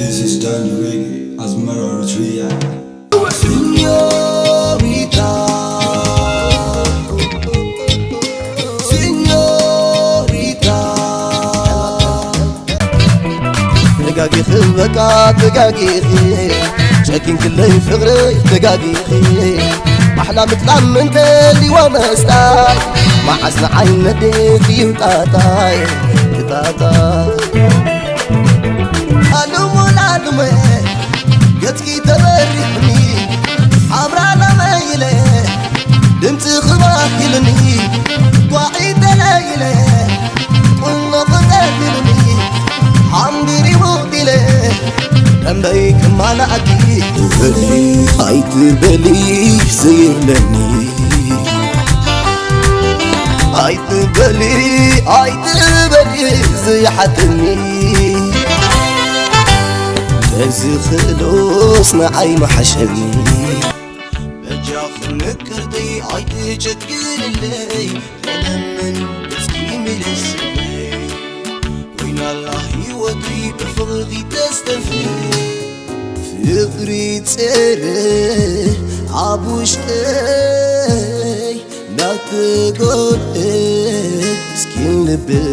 This is Danny Reggae, Asmara Eritrea. Señorita, señorita. ተጋጊኺ በቃ ተጋጊኺ፣ ጨኪንክለይ ፍቕረይ ተጋጊኺ። ማሕላ ምጥላም እንተልይዋ መስጣይ፣ መዓስ ንዓይ ነዴት እዩ ጣጣይ፣ ጣጣይ። ኣሉሙ ላሉመ ገጽኪ ተበሪሕኒ፣ ሓምራ ላመ ኢለ ድምጺ ክባህ ኢልኒ፣ ጓዒ ተለኢለ ቁኖ ክቀቢልኒ፣ ሓምቢሪ ውዲለ ደንበይ ክማላኣኪ። በሊ ኣይትበሊ ዘይብለኒ፣ ኣይትበሊ ኣይትበሊ ዘይሓተኒ፣ በዚ ክእሎስ ንዓይ ምሓሸኒ። በጃኺ ምቅርተይ ኣይትጨክንለይ፣ ተለምን እስኪ ምለስለይ፣ ኮይናላ ህይወተይ ብፍቕሪ ተስተፍለይ። ፍቕሪ ጸረ ኣብ ውሽጠይ ናተጎድኤ ምስኪን ልበይ።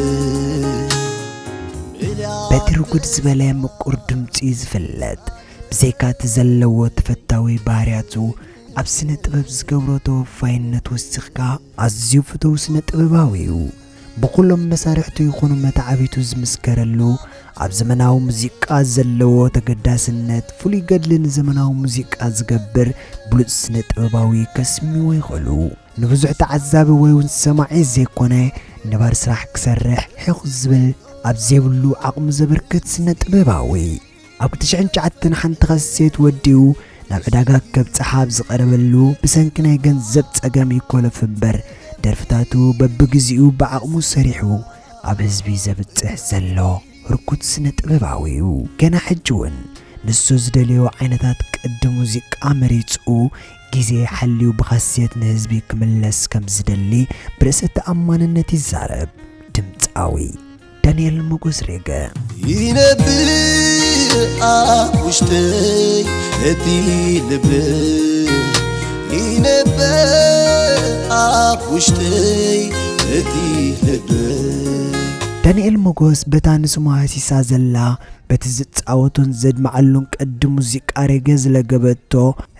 በቲ ርጉድ ዝበለ ምቁር ድምጺ ዝፍለጥ፣ ብዘይካ እቲ ዘለዎ ተፈታዊ ባህርያቱ፣ ኣብ ስነ ጥበብ ዝገብሮ ተወፋይነት ወሲኽካ ኣዝዩ ፍቱው ስነ ጥበባዊ እዩ። ብኹሎም መሳርሕቱ ይኹኑ መተዓቢቱ ዝምስከረሉ፣ ኣብ ዘመናዊ ሙዚቃ ዘለዎ ተገዳስነት፣ ፍሉይ ገድሊ ንዘመናዊ ሙዚቃ ዝገብር ብሉጽ ስነ ጥበባዊ ከስምይዎ ይኽእሉ። ንብዙሕ ተዓዛቢ ወይ እውን ሰማዒ ዘይኮነ፣ ነባሪ ስራሕ ክሰርሕ ሕኽ ዝብል ኣብ ዘይብሉ ዓቕሙ ዘበርክት ስነ ጥበባዊ። ኣብ ክልተ ሽሕን ትሽዓተን ሓንቲ ካሴት ወዲኡ ናብ ዕዳጋ ከብጽሓ ኣብ ዝቐረበሉ፣ ብሰንኪ ናይ ገንዘብ ጸገም ይኮለፍ እምበር፣ ደርፍታቱ በብግዜኡ ብዓቕሙ ሰሪሑ ኣብ ህዝቢ ዘብጽሕ ዘሎ ህርኩት ስነ ጥበባዊ እዩ። ገና ሕጂ እውን ንሱ ዝደለዮ ዓይነታት ቅዲ ሙዚቃ መሪጹ፣ ግዜ ሓልዩ ብኻሴት ንህዝቢ ክምለስ ከም ዝደሊ ብርእሰ ተኣማንነት ይዛረብ። ድምጻዊ ዳንኤል ሞጎስ ሬገ። ይነብር ኣብ ውሽጠይ እቲ ልብ፣ ይነብር ኣብ ውሽጠይ እቲ ልብ። ዳንኤል ሞጎስ በታ ንስሙ ሃሲሳ ዘላ፣ በቲ ዝጻወቶን ዘድምዓሉን ቅዲ ሙዚቃ ሬገ ዝለገበቶ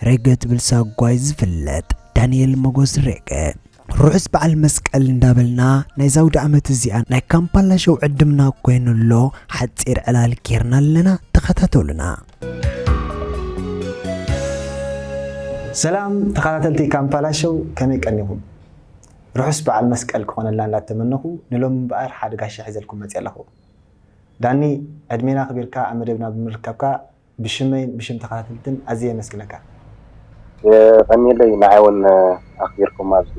ሬገ ትብል ሳጓይ ዝፍለጥ ዳንኤል ሞጎስ ሬገ። ርሑስ በዓል መስቀል እንዳበልና፣ ናይዛ ኣውደ ዓመት እዚኣ ናይ ካምፓላ ሾው ዕድምና ኮይኑ ኣሎ፣ ሓጺር ዕላል ጌርና ኣለና፣ ተኸታተሉና። ሰላም ተኸታተልቲ ካምፓላ ሾው፣ ከመይ ቀኒኹም? ርሑስ በዓል መስቀል ክኾነልና እንዳተመነኹ፣ ንሎሚ እምበኣር ሓደ ጋሻ ሒዘልኩም መፅየ ኣለኹ። ዳኒ፣ ዕድሜና ኣኽቢርካ ኣብ መደብና ብምርካብካ ብሽመይን ብሽም ተኸታተልትን ኣዝየ የመስግነካ። የቐንየለይ፣ ንዓይ እውን ኣኽቢርኩም ኣብዚ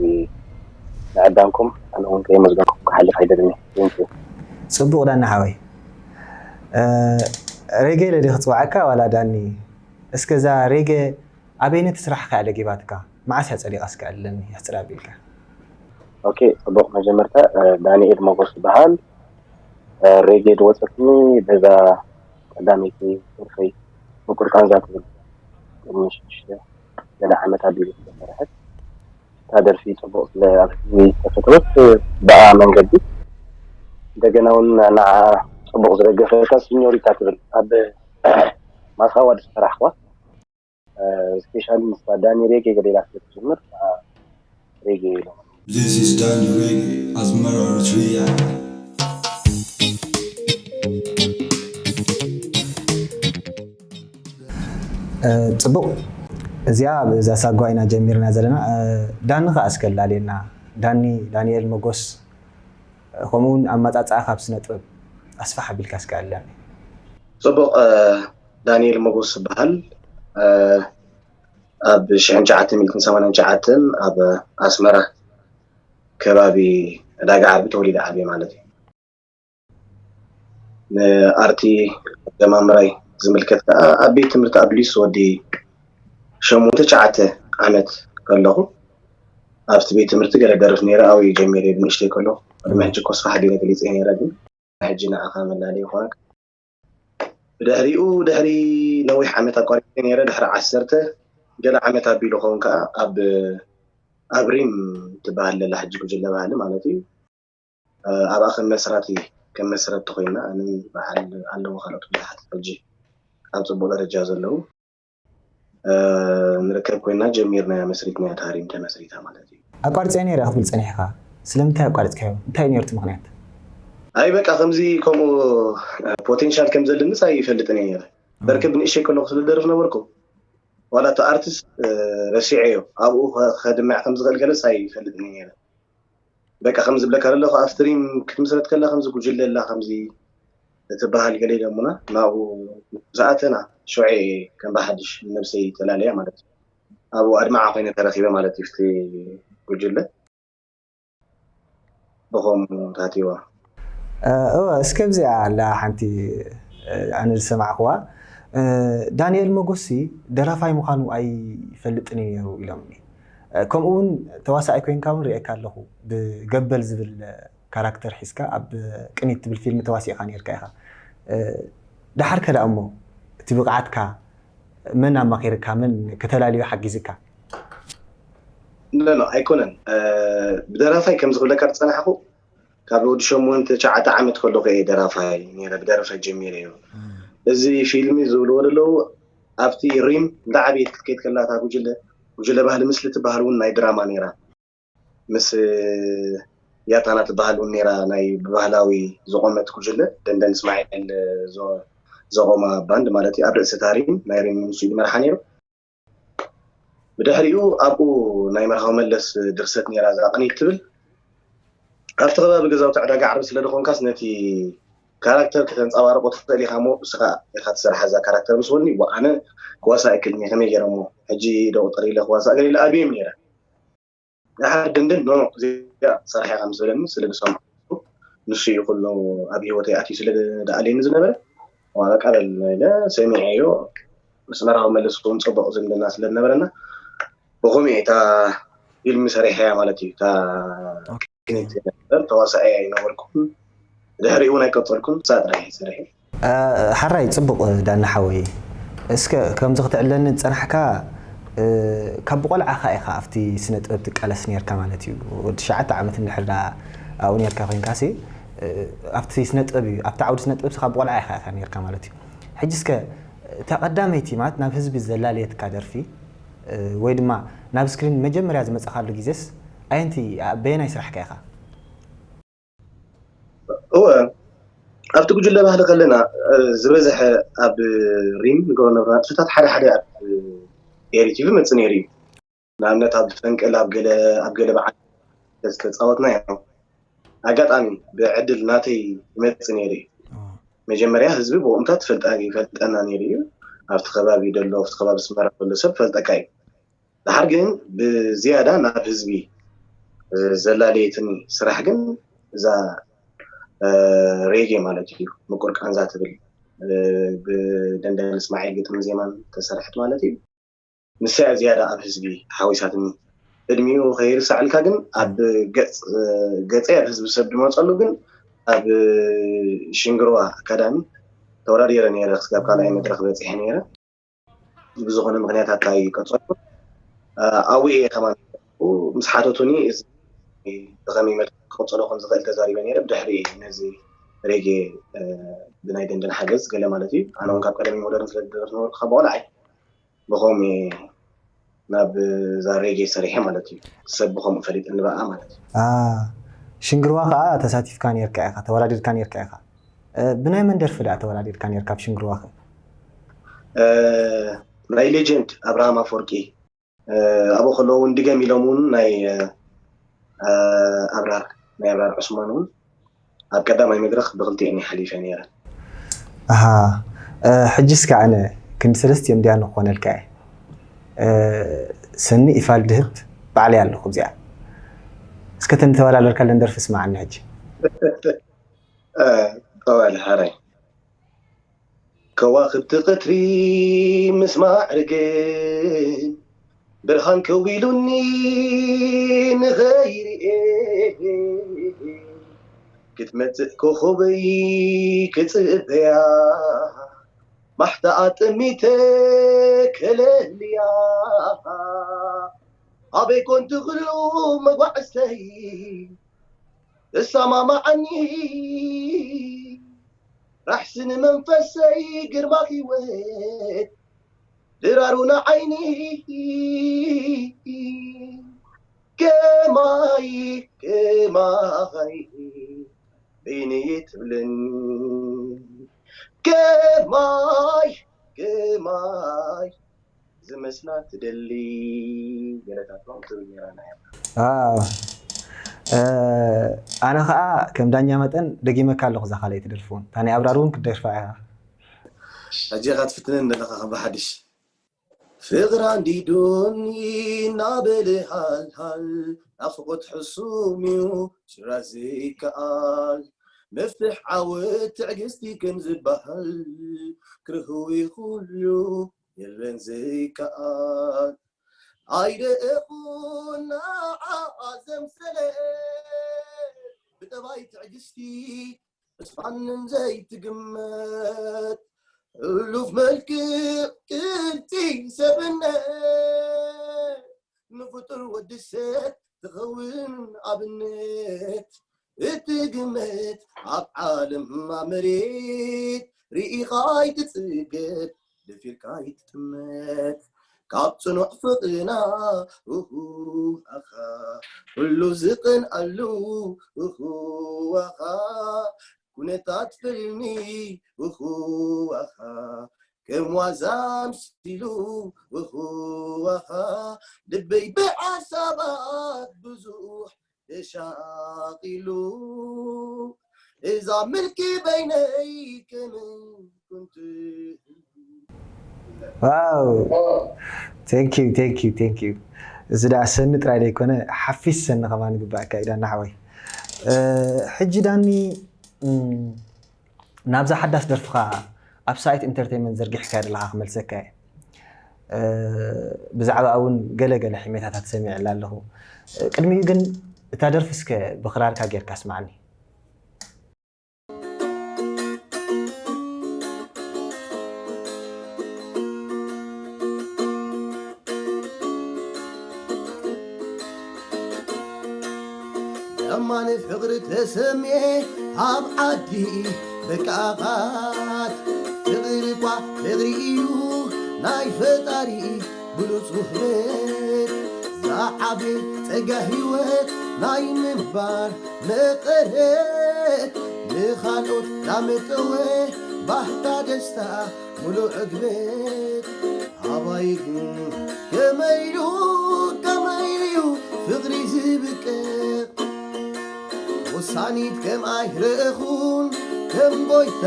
ምዕዳምኩም፣ ኣነ እውን ከየመስገንኩም ክሓልፍ ኣይደልን እየ። Thank you። ጽቡቕ ዳኒ ሓወይ። እ፣ ሬጌ ኢለ ድየ ክጽውዓካ ዋላ ዳኒ? እስከ እዛ ሬጌ ኣበይነቲ ስራሕካ እያ ለጊባትካ? መዓስ እያ ጸዲቓ እስከ ዕለኒ የሕጽር ኣቢልካ? ኦኬ፣ ጽቡቕ። መጀመርታ፣ እ፣ ዳንኤል ሞጎስ ይበሃል። እ፣ ሬጌ ዝወጸትኒ በዛ ቀዳመይቲ ደርፈይ ምቁር ቃንዛ ትብል ቅድሚ ሽዱሽተ ገለ ዓመት ኣቢሉ ዝተሰርሐት። እታ ደርፊ ጽቡቕ ስለ ኣብ ህዝቢ ዝተፈተወት፣ ብኣ መንገዲ እንደገና እውን ንዓ ጽቡቕ ዝደገፈታ ሲኞሪታ ትብል ኣብ ማሳዋ ዝሰራሕኽዋ፣ እ፣ ስፔሻሊ ንሳ ዳኒ ሬጌ ገለ ኢላ ስለ ትጅምር፣ ንዓ ሬጌ ኢሎም። This is Danny Reggae, Asmara Eritrea. እ፣ ጽቡቕ። እዚኣ ብዛ ሳጓ ኢና ጀሚርና ዘለና። እ፣ ዳኒ ከኣ እስከ ላልየና። ዳኒ፣ ዳንኤል ሞጎስ፣ እ፣ ከምኡ እውን ኣመጻጽኣ ካብ ስነ ጥበብ ኣስፋሕ ኣቢልካ እስከ ኣለኒ። ጽቡቕ፣ እ፣ ዳንኤል ሞጎስ ይበሃል። እ፣ ኣብ ሽሕን ትሽዓተ ሚእትን ሰማንያን ትሽዓተን ኣብ ኣስመራ ከባቢ ዕዳጋ ዓርቢ ተወሊደ ዓብየ ማለት እዩ። ንኣርቲ ኣጀማምራይ ዝምልከት ከኣ ኣብ ቤት ትምህርቲ ኣብ ሊስ ወዲ ሸሞንተ ትሽዓተ ዓመት ከለኹ ኣብቲ ቤት ትምህርቲ ገለ ደርፍ ነይረ፣ ኣብኡ ጀሚረ ብንእሽተይ ከለኹ። ቅድሚ ሕጂ እኮ ስራሕ ገለ ገሊጸ ነይረ፣ ግን ሕጂ ንዓኻ መላለዪ ይኾነካ። ብድሕሪኡ ድሕሪ ነዊሕ ዓመት ኣቋሪፀ ነይረ። ድሕሪ ዓሰርተ ገለ ዓመት ኣቢሉ ኸውን ከዓ ኣብ ኣብ ሪም ትበሃል ለላ ሕጂ ጉጅለ ባህሊ ማለት እዩ። ኣብኣ ከም መስራቲ ከም መስረቲ ኮይና ኣነ በዓል ኣለዎ ካልኦት ብዙሓት ሕጂ ኣብ ፅቡቅ ደረጃ ዘለዉ ንርከብ ኮይና ጀሚርናያ መስሪትናያ ታሪም ተመስሪታ ማለት እዩ። ኣቋርፅያ ነይረ ክብል ፀኒሕካ ስለምንታይ ኣቋሪፅካዮ እንታይ እዩ ነርቱ ምክንያት? ኣይ በቃ ከምዚ ከምኡ ፖቴንሻል ከም ዘለንስ ኣይፈልጥን እየ ነይረ። በርክብ ንእሸይ ከለኩ ስለ ደርፍ ነበርኩ ዋላ እቲ ኣርቲስት ረሲዐዮ ኣብኡ ከድምዕ ከም ዝኽእል ገለስ ኣይፈልጥን እየ ነይረ። በቃ ከም ዝብለካ ዘለኹ ኣብ ስትሪም ክትምስረት ከላ ከምዚ ጉጅለ ኣላ ከምዚ እትበሃል ገለ ኢሎምና ናብኡ ምስ ኣተና ሸውዐ ከም ብሓድሽ ነብሰይ ተላለያ ማለት እዩ። ኣብኡ ኣድማዓ ኮይነ ተረኺበ ማለት እዩ። እቲ ጉጅለ ብኸምኡ ታቲዋ። እወ እስከ ኣብዚኣ ኣላ ሓንቲ ኣነ ዝሰማዕክዋ ዳንኤል መጎሲ ደራፋይ ምዃኑ ኣይፈልጥን እዩ ነይሩ ኢሎምኒ። ከምኡ እውን ተዋሳኣይ ኮይንካ እውን ርኤካ ኣለኹ ብገበል ዝብል ካራክተር ሒዝካ ኣብ ቅኒት ትብል ፊልም ተዋሲእካ ነርካ ኢኻ። ደሓር ከ ደኣ እሞ እቲ ብቕዓትካ መን ኣማኺርካ መን ከተላልዮ ሓጊዝካ? ኖ ኖ ኣይኮነን። ብደራፋይ ከም ዝኽብለካ ዝፀናሕኩ ካብ ወዲ ሸሞንተ ትሽዓተ ዓመት ከለኹ እየ ደራፋይ ነይረ። ብደረፋይ ጀሚረ እዩ። እዚ ፊልሚ ዝብልዎ ዘለዉ ኣብቲ ሪም እንዳዓበየት ክትከይድ ከላ እታ ጉጅለ ጉጅለ ባህሊ ምስሊ ትበሃል እውን ናይ ድራማ ነይራ። ምስ ያታና ትበሃል እውን ነይራ ናይ ብባህላዊ ዝቆመት ጉጅለ ደንደን እስማዒል ዘቆማ ባንድ ማለት እዩ። ኣብ ርእሲ ታሪም ናይ ሪም ንሱ እዩ ዝመርሓ ነይሩ። ብድሕሪኡ ኣብኡ ናይ መርሃዊ መለስ ድርሰት ነይራ እዛ ቅኒት ትብል ኣብቲ ከባቢ ገዛውቲ ዕዳጋ ዓርቢ ስለ ዝኾንካስ ነቲ ካራክተር ከተንፀባርቆ ትኽእል ኢኻ እሞ እስኻ ኢኻ ትሰርሓ እዛ ካራክተር ምስ በሉኒ ኣነ ክዋሳእ ኣይክእልን እየ ከመይ ገይረ እሞ ሕጂ ዶ ቁጠር ኢለ ክዋሳእ ገለ ኢለ ኣብዮም ነይረ። ደሓር ድንድን ኖ እዚኣ ሰርሐ ከም ዝበለኒ ስለ ዝሰማዕኩ ንሱ እዩ ኩሉ ኣብ ህይወተይ ኣትዩ ስለ ዝኣልየኒ ዝነበረ ዋላ ቃል ኢለ ሰሚዐዮ። ምስ መርሃዊ መለስ እውን ፅቡቕ ዝምድና ስለ ዝነበረና ብኸምኡ እየ እታ ፊልም ሰሪሐያ ማለት እዩ። እታ ተዋሳኣይ ኣይነበርኩን ድሕሪኡ እውን ኣይቀፀልኩን እሳ ጥራሕ እየ ሰሪሐ። ሓራይ ፅቡቕ ዳና ሓወይ እስከ ከምዚ ክትዕለኒ ዝፀናሕካ ካብ ብቆልዓኻ ኢኻ ኣብቲ ስነ ጥበብ ትቃለስ ነርካ ማለት እዩ። ወዲ ትሽዓተ ዓመት እንድሕር ደኣ ኣብኡ ነርካ ኮይንካሲ ኣብቲ ስነ ጥበብ እዩ ኣብቲ ዓውዲ ስነ ጥበብ ካብ ብቆልዓ ኢኻ ኢኻ ነርካ ማለት እዩ። ሕጂ እስከ እታ ቀዳመይቲ ማለት ናብ ህዝቢ ዘላለየትካ ደርፊ ወይ ድማ ናብ ስክሪን መጀመርያ ዝመፃኻሉ ግዜስ ኣየንቲ በየናይ ስራሕካ ኢኻ? እወ ኣብቲ ጉጅለ ባህሊ ከለና ዝበዝሐ ኣብ ሪም ንገብሮ ነብራ ንጥፈታት ሓደ ሓደ ኣብ ኤሪ ቲቪ መፅእ ነይሩ እዩ። ንኣብነት ኣብ ፈንቅል ኣብ ገለ ኣብ ገለ በዓል ዝተፃወትና ኢና። ኣጋጣሚ ብዕድል ናተይ ይመፅእ ነይሩ እዩ። መጀመርያ ህዝቢ ብኡ ምታት ይፈልጠና ነይሩ እዩ። ኣብቲ ከባቢ ደሎ ኣብቲ ከባቢ ኣስመራ ዘሎ ሰብ ይፈልጠካ እዩ። ደሓር ግን ብዝያዳ ናብ ህዝቢ ዘላለየትኒ ስራሕ ግን እዛ ሬጌ ማለት እዩ ምቁር ቃንዛ ትብል ብደንደን እስማዒል ግጥምን ዜማን ተሰርሐት ማለት እዩ። ንሳ እያ ዝያዳ ኣብ ህዝቢ ሓዊሳትኒ። እድሚኡ ከይርሳዕልካ ግን ኣብ ገፀይ ኣብ ህዝቢ ሰብ ዝመፀሉ ግን ኣብ ሽንግርዋ ኣካዳሚ ተወዳዲረ ነይረ ክስጋብ ካልኣይ መድረክ በፂሐ ነይረ። ብዝኾነ ምኽንያት ኣካይ ቀፀልኩ ኣብኡ እየ ከማን ምስ ሓተቱኒ ብኸመይ መልክ ክቕፅሎ ከም ዝኽእል ተዛሪበ ነይረ ብድሕሪ ነዚ ሬጌ ብናይ ደንደን ሓገዝ ገለ ማለት እዩ ኣነ እውን ካብ ቀደም ሞደርን ስለ ዝደረፍ ነበርኩ ካብ ቆልዓይ ብኸምኡ እየ ናብ እዛ ሬጌ ሰሪሐ ማለት እዩ ሰብ ብኸምኡ ፈሊጥኒ በኣ ማለት እዩ ሽንግርዋ ከዓ ተሳቲፍካ ነርካ ኢኻ ተወዳዲርካ ነርካ ኢኻ ብናይ መን ደርፊ ደኣ ተወዳዲርካ ነርካ ኣብ ሽንግርዋ ከ ናይ ሌጀንድ ኣብርሃም ኣፈወርቂ ኣብኡ ከለዉ እውን ድገም ኢሎም እውን ናይ ኣብራር ናይ ኣብራር ዑስማን እውን ኣብ ቀዳማይ መድረክ ብክልቲኤን ሓሊፈ ነይረ። ኣሃ ሕጂ እስከ ኣነ ክንዲ ሰለስቲኦም ድያ ንኾነልካ እየ ሰኒ ኢፋል ድህብ ባዕለይ ኣለኹ እዚኣ እስከ ተን ተወዳደርካለን ደርፊ ስማዓኒ ሕጂ። ጠዋል ሓራይ ከዋኽብቲ ቐትሪ ምስ ማዕርገን ብርሃን ከዊሉኒ ንኸይርኤ ክትመጽእ ኮኾበይ ክጽበያ ባሕታ ኣጠሚተ ከለልያ ኣበይ ኮን ትኽሉ መጓዕዝተይ እሳማማዓኒ ራሕሲ ንመንፈሰይ ግርማ ህይወት ድራሩ ንዓይኒ ከማይ ከማይ በይነይ ትብልን ከማይ ከማይ ዝመስላ ትደሊ ገለታቶም ትብል ነይራ ናይ ኣነ ከዓ ከም ዳኛ መጠን ደጊመካ ኣለኹ እዛ ካልኣይቲ ደርፊ እውን እታ ናይ ኣብራር እውን ክትደርፋ ኢኻ ሕጂ ኢኻ ትፍትነኒ ዘለኻ ከም ብሓድሽ ፍቕራ እንዲዶኒ እናበለ ሃልሃል ናፍቖት ሕሱም እዩ ስራ ዘይከኣል መፍትሕ ዓወት ትዕግስቲ ከም ዝበሃል ክርህዊ ኩሉ የለን ዘይከኣል ኣይደእኹ ናዓ ዘምሰለ ብጠባይ ትዕግስቲ ተስፋንን ዘይትግመት ሕሉፍ መልክዕ ቅልቲ ሰብነት ንፍጡር ወዲ ሰብ ትኸውን ኣብነት እቲ ግመት ኣብ ዓለማ መሬት ርኢኻ ኣይትጽገብ ደፊርካ ኣይትጥመት ካብ ጽኑዕ ፍቕና ኡሁ ኣኻ ኩሉ ዝቕንኣሉ ኡሁ ኣኻ ኩነታት ፍልሚ ኡሁ ኣኻ ከም ዋዛ ኣምሲሉ ኡሁ ኣኻ ልበይ ብዓሳባት ብዙሕ ተሻቒሉ እዛ ምልኪ በይነይ ከመይ ኩንት ዋው thank you thank you thank you እዚ ደኣ ሰኒ ጥራይ ዘይኮነ ሓፊስ ሰኒ ከማን ይግባእካ እዩ ዳና ሓወይ ሕጂ ዳኒ ናብዛ ሓዳስ ደርፍኻ ኣብ ሳይት ኢንተርቴንመንት ዘርጊሕካያ ዘለኻ ክመልሰካ እየ ብዛዕባ እውን ገለገለ ሕሜታታት ሰሚዐላ ኣለኹ ቅድሚኡ ግን እታ ደርፊ እስከ ብክራርካ ጌርካ ስማዕኒ ደማኒ ፍቕሪ ተሰምየ ኣብ ዓዲ ደቃቓት ፍቕሪ እኳ ፍቕሪ እዩ ናይ ፈጣሪ ብሉፅ ውህበት ዝዓበየ ጸጋ ህይወት ናይ ምንባር መቐረት ንኻልኦት ዳመጠወ ባህታ ደስታ ሙሉእ ዕግበት ኣባይ ግን ከመይሉ ከመይሉ ፍቕሪ ዝብቅዕ ወሳኒት ከም ኣይረእኹን ከም ጎይታ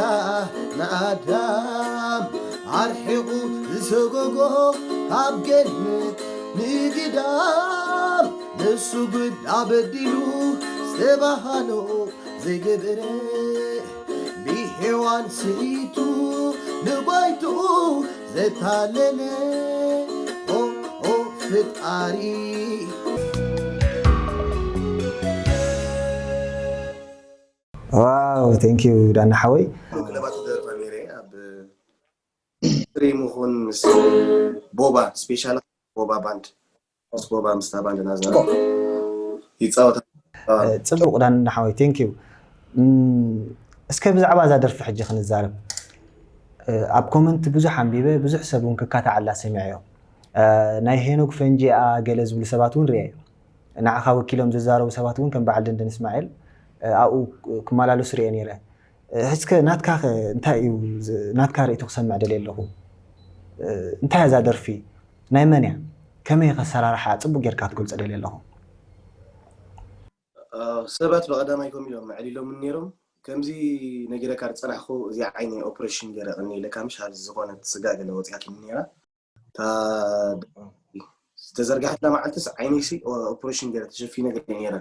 ንኣዳም ኣርሒቑ ዝሰጎጎ ካብ ገነት ንግዳም ንሱ ግዳ በዲሉ ዝተባሃሎ ዘይገበረ ብሔዋን ስሒቱ ንጓይትኡ ዘታለለ ኦ ኦ ፍጣሪ ዋው thank you ዳና ሓወይ ክለባት ደርፋ ነይረ ኣብ ሪም ኹን ምስ ቦባ ስፔሻል ቦባ ባንድ ምስ ቦባ ምስታ ባንድ ናዝና ይፃወታ ፅቡቕ ዳና ሓወይ thank you እስከ ብዛዕባ እዛ ደርፊ ሕጂ ክንዛረብ ኣብ ኮመንት ብዙሕ ኣንቢበ ብዙሕ ሰብ እውን ክካታዓላ ሰሚዐዮ ናይ ሄኖክ ፈንጂኣ ገለ ዝብሉ ሰባት እውን ርኤ ንዓኻ ወኪሎም ዝዛረቡ ሰባት እውን ከም በዓል ደንደን እስማኤል ኣብኡ ክመላለሱ ርኤ ነይረ እስከ ናትካ እንታይ እዩ ናትካ ርእይቶ ክሰምዕ ደልየ ኣለኹ እንታይ እዛ ደርፊ ናይ መን እያ ከመይ ከሰራርሓ ፅቡቅ ጌርካ ክትገልፆ ደልየ ኣለኹ ሰባት ብቐዳማይ ከም ኢሎም ኣዕሊሎም ነይሮም ከምዚ ነጊረካ ዝፀናሕኩ እዚ ዓይኒ ኦፕሬሽን ገይረ ቅኒ ኢለካ ምሽ ኣብዚ ዝኾነ ስጋ ገለ ወፅያትኒ ነይራ ዝተዘርጋሐትላ መዓልትስ ዓይነይሲ ኦፕሬሽን ገይረ ተሸፊነ ገለ ነይረ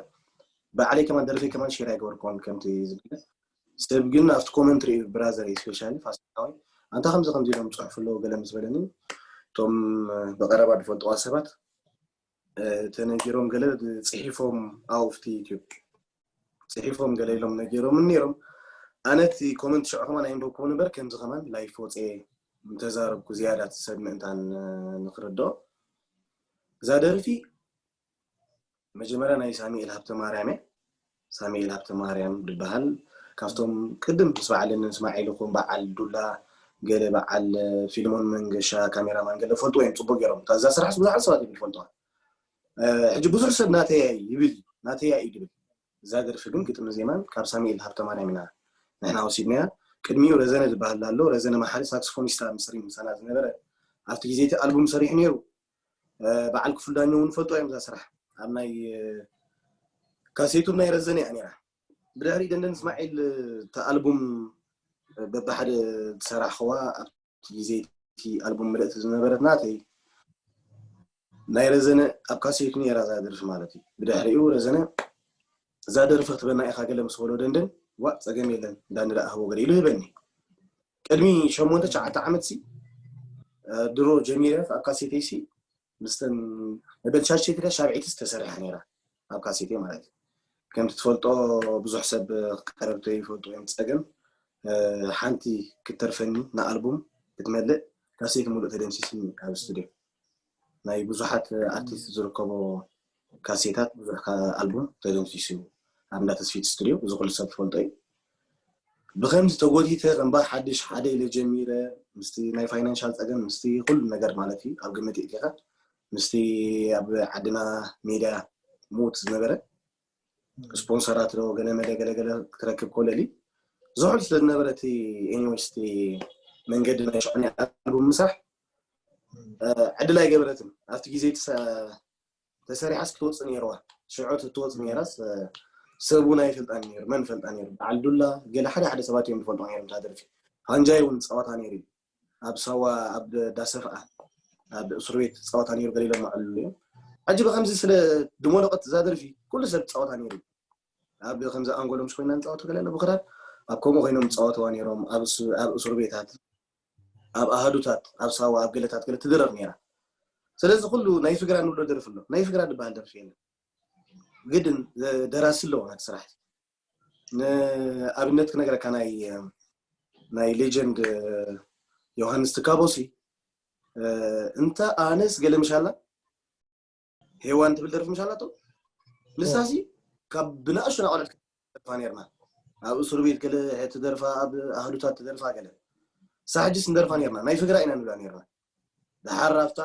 ባዕለይ ከማን ደርፈይ ከማን ሼር ኣይገበርኩን ከምቲ ዝብል ሰብ ግን ኣብቲ ኮመንት ርኢ ብራዘር ስፔሻሊ ፋስታዊ ኣንታ ከምዚ ከምዚ ኢሎም ፅሑፍ ኣለዎ ገለ ምስ በለኒ እቶም ብቀረባ ዝፈልጥዋ ሰባት ተነጊሮም ገለ ፅሒፎም ኣብቲ ዩቲብ ፅሒፎም ገለ ኢሎም ነጊሮምን ነይሮም ኣነ እቲ ኮመንት ሽዑ ከማን ኣይንበብክዎ ነበር ከምዚ ከማን ላይፍ ወፅየ እንተዛረብኩ ዝያዳ ሰብ ምእንታን ንክርድኦ፣ እዛ ደርፊ መጀመርያ ናይ ሳሚኤል ሃብተማርያም እያ። ሳሚኤል ሃብተማርያም ዝበሃል ካብቶም ቅድም ምስ በዓል እስማዒል ይኹን በዓል ዱላ፣ ገለ በዓል ፊልሞን መንገሻ ካሜራማን ገለ ፈልጥዎ እዮም፣ ፅቡቅ ገይሮም። እዛ ስራሕ ብዙሓት ሰባት እዮም ዝፈልጥዋ። ሕጂ ብዙሕ ሰብ ናተያ ይብል፣ ናተያ እዩ ዝብል። እዛ ደርፊ ግን ግጥሚ ዜማን ካብ ሳሚኤል ሃብተማርያም ኢና ንሕና ወሲድናያ። ቅድሚኡ ረዘነ ዝበሃል ኣሎ፣ ረዘነ መሓሪ ሳክስፎኒስታ ምስ ሪም ምሳና ዝነበረ ኣብቲ ግዜ እቲ ኣልቡም ሰሪሑ ነይሩ። በዓል ክፍሉ ዳኘው እውን ፈልጦ እዮም እዛ ስራሕ። ኣብ ናይ ካሴቱ ናይ ረዘነ እያ ነይራ። ብድሕሪ ደንደን እስማዒል እቲ ኣልቡም በብሓደ ዝሰራሕኽዋ ኣብቲ ግዜ እቲ ኣልቡም ምልእቲ ዝነበረት ናተይ ናይ ረዘነ ኣብ ካሴቱ ነይራ እዛ ደርፊ ማለት እዩ። ብድሕሪኡ ረዘነ እዛ ደርፊ ክትበና ኢኻ ገለ ምስ በሎ ደንደን ዋእ ጸገም የለን ዳኒ ደኣ ህቦ ገለ ኢሉ ህበኒ። ቅድሚ ሸሞንተ ትሽዓተ ዓመት ሲ ድሮ ጀሚረ ኣብ ካሴተይ ሲ ምስተን መበል ሻሸይ ትዳ ሻብዒቲ ዝተሰሪሓ ነይራ ኣብ ካሴተይ ማለት እዩ። ከምቲ ትፈልጦ ብዙሕ ሰብ ቀረብተይ ይፈልጡ እዮም ጸገም ሓንቲ ክትተርፈኒ ንኣልቡም ክትመልእ ካሴት ሙሉእ ተደምሲስኒ ኣብ ስቱድዮ ናይ ብዙሓት ኣርቲስት ዝርከቦ ካሴታት ብዙሕ ኣልቡም ተደምሲሱ ኣብ እንዳ ተስፊት ስቱድዮ እዚ ኩሉ ሰብ ትፈልጦ እዩ። ብከምዚ ተጎቲተ ከም በዓል ሓድሽ ሓደ ኢለ ጀሚረ ምስቲ ናይ ፋይናንሻል ፀገም ምስቲ ኩሉ ነገር ማለት እዩ ኣብ ግምት የእቲኻ ምስቲ ኣብ ዓድና ሜድያ ሙት ዝነበረ ስፖንሰራት ዶ ገለ መለ ገለ ገለ ክትረክብ ኮለሊ ዝሑል ስለ ዝነበረ እቲ ኤኒዌይስ እቲ መንገዲ ናይ ሽዑ ናይ ኣልቡም ምስራሕ ዕድል ኣይገበረትን ኣብቲ ግዜ ተሰሪሓስ ክትወፅእ ነይርዋ ሽዑ ትወፅእ ነይራስ ሰብ እውን ኣይፈልጣን ነይሩ መን ፈልጣ ነይሩ በዓል ዱላ ገለ ሓደ ሓደ ሰባት እዮም ዝፈልጡ ነይሮም እታ ደርፊ ፋንጃይ እውን ፀዋታ ነይሩ ኣብ ሳዋ ኣብ ዳሰፍኣ ኣብ እስር ቤት ፀዋታ ነይሩ ገለ ኢሎም ኣዕልሉ እዮም ሕጂ ብከምዚ ስለ ድሞለቀት እዛ ደርፊ ኩሉ ሰብ ፀዋታ ነይሩ ኣብ ከምዚ ኣንጎሎም ኮይና ንፃወቱ ገለ ኣለቡ ክዳን ኣብ ከምኡ ኮይኖም ዝፃወተዋ ነይሮም ኣብ እስር ቤታት ኣብ ኣሃዱታት ኣብ ሳዋ ኣብ ገለታት ገለ ትድረፍ ነይራ ስለዚ ኩሉ ናይ ፍግራ ንብሎ ደርፊ ኣሎ ናይ ፍግራ ዝበሃል ደርፊ የለን ግድን ደራሲ ኣለዎ ናቲ ስራሕ ንኣብነት ክነግረካ ናይ ናይ ሌጀንድ ዮሃንስ ትካቦሲ እንተ ኣነስ ገለ ምሻላ ሄዋን ትብል ደርፊ ምሻላቶ ንሳሲ ካብ ብንኣሽቱ ናቆለት ደርፋ ነርና ኣብ እስር ቤት ገለ ትደርፋ ኣብ ኣህዱታት ትደርፋ ገለ ሳሕጅስ እንደርፋ ነርና ናይ ፍግራ ኢና ንብላ ነርና ድሓር ኣብታ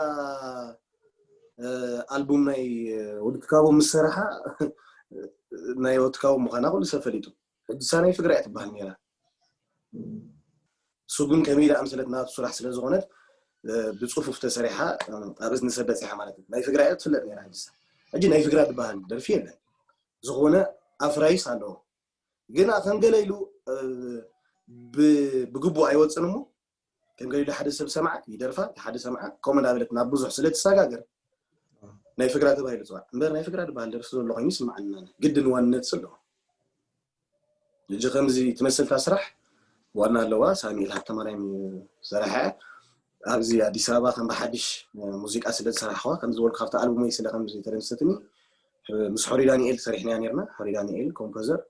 ኣልቡም ናይ ወዲ ትካቦ ምስ ሰረሓ ናይ ወዲ ትካቦ ምዃና ኩሉ ሰብ ፈሊጡ ሕጂ ሳ ናይ ፍግራ እያ ትበሃል ነራ እሱ ግን ከመይ ኢላ ኣምሰለት ናቱ ስራሕ ስለ ዝኾነት ብፅፉፍ ተሰሪሓ ኣብ እዝኒ ሰብ በፂሓ ማለት እዩ ናይ ፍግራ እያ ትፍለጥ ነራ ሕጂ ሕጂ ናይ ፍግራ ዝበሃል ደርፊ የለን ዝኾነ ኣፍራይስ ኣለዎ ግን ከም ገለ ኢሉ ብግቡእ ኣይወፅን እሞ ከም ገለ ኢሉ ሓደ ሰብ ሰምዓ ይደርፋ ሓደ ሰምዓ ከምኡ እንዳበለት ናብ ብዙሕ ስለ ትሰጋገር ናይ ፍግራ ተባሂሉ ፅዋዕ እምበር ናይ ፍግራ ዝበሃል ደርፊ ዘሎ ኮይኑ ይስምዓና ግድን ዋንነት ኣለዎ ሕጂ ከምዚ ትመስልታ ስራሕ ዋና ኣለዋ ሳሚኤል ሃብተማርያም ዝሰረሐ ኣብዚ ኣዲስ ኣበባ ከም ብሓድሽ ሙዚቃ ስለ ዝሰራሕዋ ከም ዝበልኩ ካብቲ ኣልቡመይ ስለ ከም ዝተደምሰትኒ ምስ ሖሪ ዳንኤል ሰሪሕናያ ነርና ሖሪ ዳንኤል ኮምፖዘር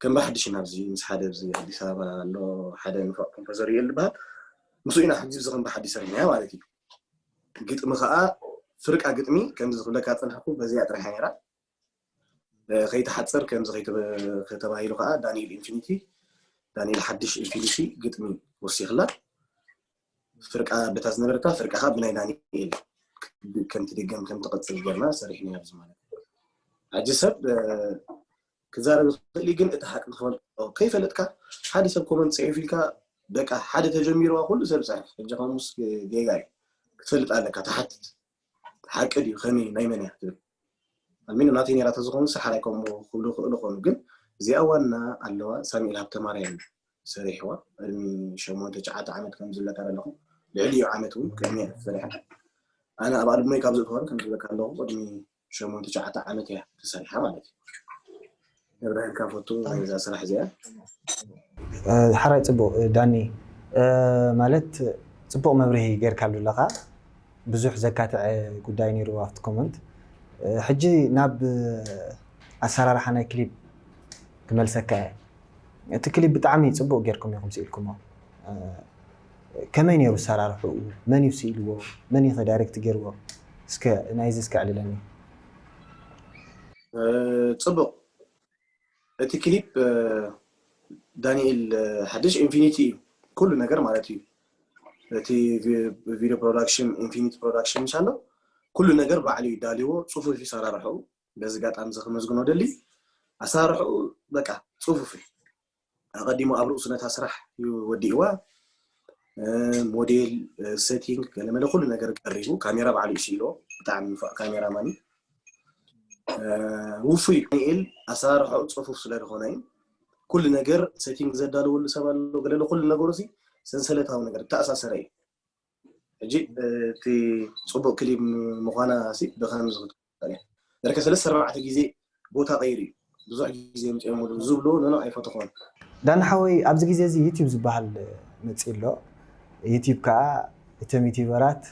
ከም ብሓድሽ ኢና ኣብዚ ምስ ሓደ ኣብዚ ኣዲስ ኣበባ ኣሎ ሓደ ንፋቅ ኮምፖዘር ይእል ዝበሃል ምስ ኢና ሕጂ እዚ ከም ብሓድሽ ሰሪሕናያ ማለት እዩ ግጥሚ ከዓ ፍርቃ ግጥሚ ከምዚ ዝብለካ ፅናሕኩ በዚኣ ጥራሕያ ነራ ከይትሓፅር ከምዚ ከተባሂሉ ከዓ ዳንኤል ኢንፊኒቲ ዳንኤል ሓድሽ ኢንፊኒቲ ግጥሚ ወሲኽላ ፍርቃ በታ ዝነበረታ ፍርቃ ከዓ ብናይ ዳንኤል ከም ትድገም ከም ትቐፅል ገርና ሰሪሕና ኣብዚ ማለት ሕጂ ሰብ ክዛረብ ይኽእል ግን እቲ ሓቂ ክፈልጦ ከይፈለጥካ ሓደ ሰብ ኮመንት ፅሒፍ ኢልካ በቃ ሓደ ተጀሚርዋ ኩሉ ሰብ ፅሕፍ ሕጂ ከሙስ ጌጋ እዩ ክትፈልጥ ኣለካ ትሓትት ሓቂ ድዩ ከመይ ናይ መን እያ ትብል ኣልሚኖ ናተይ ነራ ተዝኸውን ሰሓር ኣይከምኡ ክብሉ ይኽእሉ ኾኑ ግን እዚኣ ዋና ኣለዋ ሳሚኤል ሃብተማርያም ሰሪሕዋ ቅድሚ ሸሞንተ ትሽዓተ ዓመት ከም ዝብለካ ዘለኹ ልዕሊኡ ዓመት እውን ቅድሚ ሰሪሐ ኣነ ኣብ ኣልቡመይ ካብ ዝእትወን ከም ዝብለካ ኣለኹ ቅድሚ ሸሞንተ ትሽዓተ ዓመት እያ ተሰሪሓ ማለት እዩ ንብረህካ ፈቱ ናይዛ ስራሕ እዚኣ ሓራይ ፅቡቅ ዳኒ ማለት ፅቡቅ መብርሂ ጌርካሉ ኣለካ ብዙሕ ዘካትዐ ጉዳይ ነይሩ ኣብቲ ኮመንት ሕጂ ናብ ኣሰራርሓ ናይ ክሊፕ ክመልሰካ እየ እቲ ክሊፕ ብጣዕሚ ፅቡቅ ጌርኩም ኢኹም ስኢልኩሞ ከመይ ነይሩ ኣሰራርሕኡ? መን እዩ ስኢልዎ? መን እዩ ዳይሬክት ገይርዎ? እስከ ናይዚ እስከ ኣዕልለኒ። ጽቡቕ። እቲ ክሊፕ ዳንኤል ሓድሽ ኢንፊኒቲ እዩ፣ ኩሉ ነገር ማለት እዩ። እቲ ቪዲዮ ፕሮዳክሽን ኢንፊኒቲ ፕሮዳክሽን ምሻሎ ኩሉ ነገር ባዕሉ እዩ ዳልዎ፣ ጽፉፍ እዩ ኣሰራርሕኡ። በዚ ኣጋጣሚ እዚ ክመስግኖ ደሊ። ኣሰራርሕኡ በቃ ጽፉፍ እዩ። ኣቐዲሙ ኣብ ርእሱ ነታ ስራሕ እዩ ወዲእዋ። ሞዴል፣ ሴቲንግ፣ ገለመለ ኩሉ ነገር ቀሪቡ። ካሜራ ባዕሉ እዩ ስኢልዎ። ብጣዕሚ ንፉዕ ካሜራ ማን እዩ። ውፉይ ዳንኤል ኣሰራርሕኡ ጽፉፍ ስለ ዝኾነ እዩ። ኩሉ ነገር ሴቲንግ ዘዳለወሉ ሰብ ኣሎ። ገለለ ኩሉ ነገሩ ሲ ሰንሰለታዊ ነገር ተኣሳሰረ እዩ። ሕጂ እቲ ጽቡቕ ክሊፕ ምዃና ሲ ብኸምዚ ክትቆጸር እያ። በርከ ሰለስተ ኣርባዕተ ግዜ ቦታ ቀይሩ እዩ። ብዙሕ ግዜ ምጽኦም ዝብሉ ነኖ ኣይፈተኾን። ዳኒ ሓወይ፣ ኣብዚ ግዜ እዚ ዩቲዩብ ዝበሃል መጺእ ኣሎ። ዩቲዩብ ከዓ እቶም ዩቲዩበራት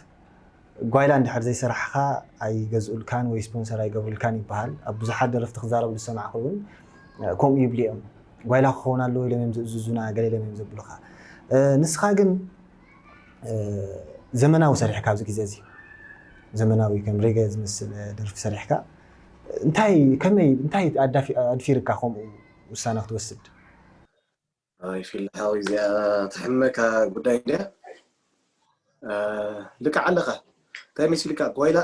ጓይላ እንድሕር ዘይሰራሕኻ ኣይገዝኡልካን ወይ ስፖንሰር ኣይገብሩልካን ይበሃል። ኣብ ብዙሓት ደረፍቲ ክዛረቡ ዝሰማዕኩ እውን ከምኡ ይብሉ እዮም። ጓይላ ክኸውን ኣለዎ ኢሎም እዮም ዝእዝዙና፣ ገለ ኢሎም እዮም ዘብሉኻ። ንስኻ ግን ዘመናዊ ሰሪሕካ ኣብዚ ግዜ እዚ ዘመናዊ ከም ሬገ ዝመስል ደርፊ ሰሪሕካ እንታይ ከመይ እንታይ ኣድፊርካ ከምኡ ውሳነ ክትወስድ? ኣይ ፊል ሓው እዚኣ ትሕመካ ጉዳይ እንድያ። ልክዕ ኣለኻ። እንታይ መሲልካ ጓይላ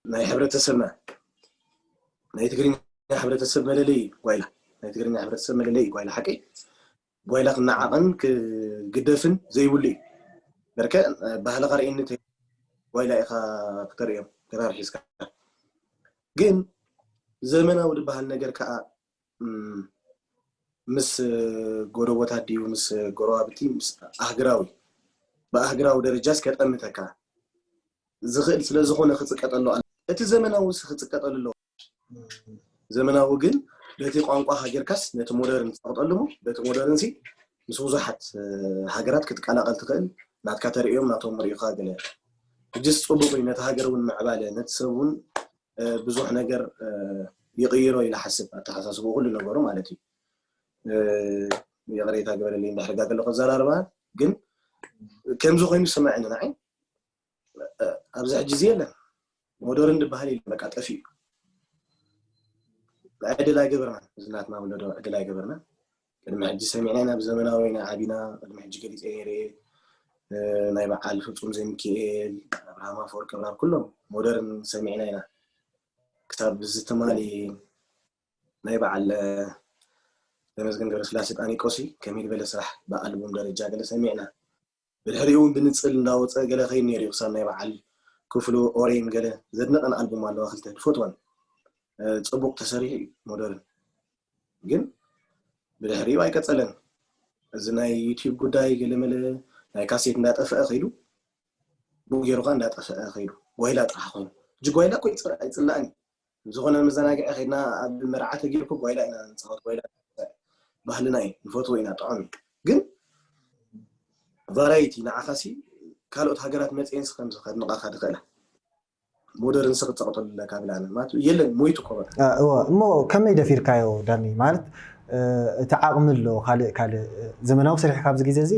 ናይ ሕብረተሰብና ናይ ትግርኛ ሕብረተሰብ መለለይ ጓይላ ናይ ትግርኛ ሕብረተሰብ መለለይ ጓይላ ሓቂ ጓይላ ክነዓቐን ክግደፍን ዘይብሉ እዩ። በርከ ባህልኻ ርእየኒ ጓይላ ኢኻ ክተርእዮም ክራር ሒዝካ። ግን ዘመናዊ ዝበሃል ነገር ከዓ ምስ ጎረቦታት ድዩ ምስ ጎረባብቲ ምስ ኣህግራዊ ብኣህግራዊ ደረጃስ ከጠምተካ ዝኽእል ስለ ዝኾነ ክፅቀጠሉ ኣሎ። እቲ ዘመናዊ ሲ ክፅቀጠሉ ኣለዎ። ዘመናዊ ግን በቲ ቋንቋ ሃገርካስ ነቲ ሞደርን ትፀቕጠሉ እሞ በቲ ሞደርን ሲ ምስ ብዙሓት ሃገራት ክትቀላቐል ትኽእል ናትካ ተርእዮም ናቶም ርእዩካ ገለ ሕጅስ ፅቡቕ እዩ። ነቲ ሃገር እውን ምዕባለ ነቲ ሰብ እውን ብዙሕ ነገር ይቕይሮ ኢለ ሓስብ ኣተሓሳስቦ ኩሉ ነገሩ ማለት እዩ። ይቕሬታ ግበረለይ እንዳሕርጋ ከለኹ ዘራርባ ግን ከምዚ ኮይኑ ዝስምዐኒ ንዓይ ኣብዚ ሕጂ እዚ የለን ሞደርን ዝበሃል የለን በቃ ጠፊኡ። ዕድል ኣይገበርናን እዚ ናትና ወለዶ ዕድል ኣይገበርናን። ቅድሚ ሕጂ ሰሚዕና ኢና ብዘመናዊ ኢና ዓቢና ቅድሚ ሕጂ ገሊፀ ነይረ ናይ በዓል ፍፁም ዘይሚካኤል ኣብርሃም ኣፈወርቂ ኣብራር ኩሎም ሞደርን ሰሚዕና ኢና ክሳብ እዚ ትማሊ ናይ በዓል ተመስገን ገብረስላሴ ጣኒቆሲ ከመይ ዝበለ ስራሕ ብኣልቡም ደረጃ ገለ ሰሚዕና ብድሕሪኡ እውን ብንፅል እንዳወፀ ገለ ከይድ ነይሩ ክሳብ ናይ በዓል ክፍሉ ኦሬን ገለ ዘድንቐን ኣልቡም ኣለዋ ክልተ ዝፈትወን ፅቡቕ ተሰሪሑ እዩ ሞደርን ግን ብድሕሪኡ ኣይቀፀለን እዚ ናይ ዩቲዩብ ጉዳይ ገለመለ ናይ ካሴት እንዳጠፍአ ከይዱ ብኡ ገይሩካ እንዳጠፍአ ከይዱ ጓይላ ጥራሕ ኮይኑ ሕጂ ጓይላ እኮ ኣይፅላእን ዝኾነ መዘናግዒ ከይድና ኣብ መርዓ ተጊርኩ ጓይላ ኢና ንፃወት ጓይላ ባህልና እዩ ንፈትዎ ኢና ጥዑም እዩ ግን ቫራይቲ ንዓኻሲ ካልኦት ሃገራት መፅኤንስ ከምዚ ከድንቓኻ ዝኽእላ ሞደርን ሲ ክትፀቕጠሉ ኣለካ ብላና ማለት የለን ሞይቱ እኮ በቃ እዎ እሞ ከመይ ደፊርካዮ ዳኒ ማለት እቲ ዓቕሚ ኣሎ ካልእ ካልእ ዘመናዊ ስራሕ ካብዚ ግዜ እዚ